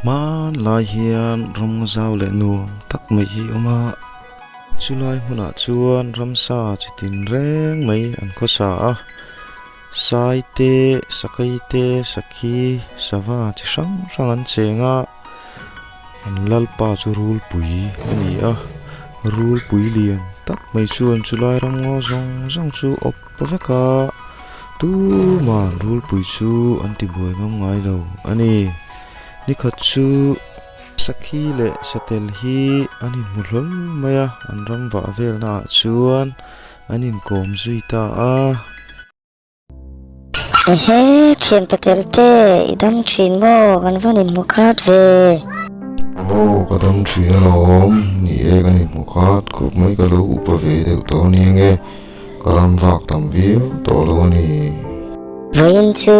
Hmanlai hian ram zau leh nuam tak mai hi a awm a, chulai hmunah chuan ramsa chi tin reng mai an khawsa a, sai te, sakei te, sakhi, sava chi hrang hrang an cheng a, an lalpa chu rulpui a ni a, rulpui lian tak mai chuan chulai ram ngaw zawng zawng chu awp vek a, tuman rulpui chu an ti buai ngam ngai lo a ni. Nikhat chu Sakhi leh Satel hi an inhmu hlawl mai a, an ram vah velna ah chuan an inkawm zui ta a. Ehe, thian Patel te, i dam thin maw? Kan vawn inhmu khat ve. Aw, ka dam thin alawm. Ni e, kan inhmu khat khawp mai, ka lo upa ve deuh tawh a ni ange. Ka ram vak tam viau tawh lo a ni. Vawiin chu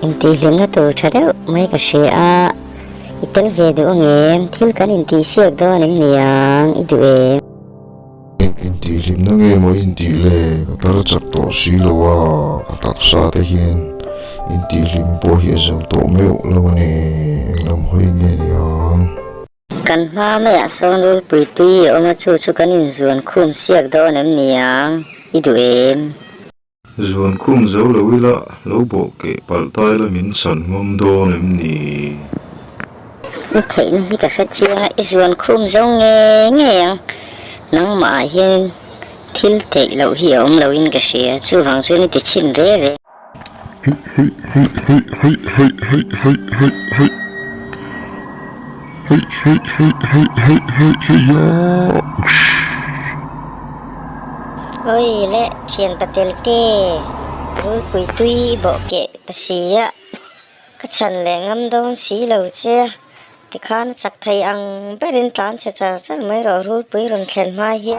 intihhlimna tur tha deuh mai ka hria a, i tel ve duh angem? Thil kan intihsiak dawn em niang? I duh em? Eng intihhlimna nge maw intih le? Ka tar chak tawh si lo a, ka taksa te hian intihhlim pawh hi a zo tawh meuh lo a ni. Englam hawi nge niang? Kan hma maiah sawn rulpui tui a awm a, chu chu kan inzuan khum siak dawn em niang? I duh em? Zuan khum zo lo ila, lo bawh keh palh tai la min chhan ngawm dawn em ni? I theihna hi ka hre chiang a, i zuan khum zo ngei ngei ang. Nangmah ah hian thil theih loh hi a awm loin ka hria, chuvang chuan i ti chhin re re. Oi le thian patel te rulpui tui bawh keh ta si a, ka chhan leh ngam dawn si lo che a, tikhan a chak thei ang berin tlan chhe char char mai rawh rulpui rawn thlen hma hian.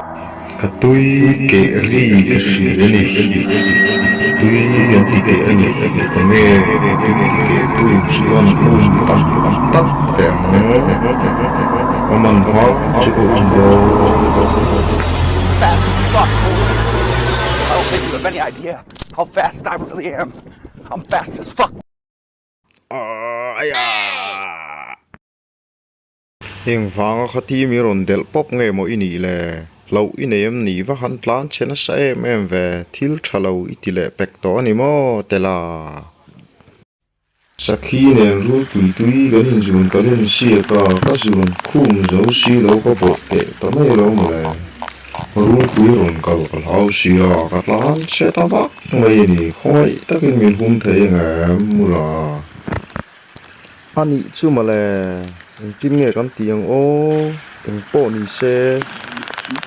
Ka tui keh ri ka hria a ni. Tui an ti keh a ni. Enge tui ti keh tu chuan um tak tak teh ang. Ka man hma chu ka um dawn. Fast as fuck. I don't think you have any idea how fast I really am. I'm fast as fuck. Engvanga khati mi rawn delh pawp nge maw i nih le? Hlauh i nei em ni? Va han tlan che nasa em em ve, thil tha lo i ti leh pek tawh a ni maw? Tela. Sakhi nen rulpui tui kan inzun ka len siak a, ka zun khum zo si lo ka bawh teh ta mai lo mawle. Rulpui rawn kal ka hlau sia, ka tlan che ta vak mai a ni, khawngaih takin min hum thei engem mula. A nih chu mawle, engtin nge kan tih ang aw, eng pawh ni se,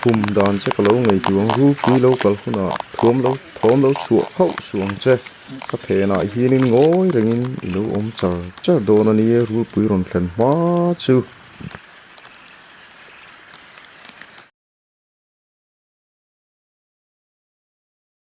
hum dan che ka lo ngaihtuah ang, rulpui lo kal hunah thuam lo thawm lo chhuah hauh suh ang che, ka phenah hianin ngawi rengin i lo awm char char dawn a nia, rulpui rawn thlen hma chu.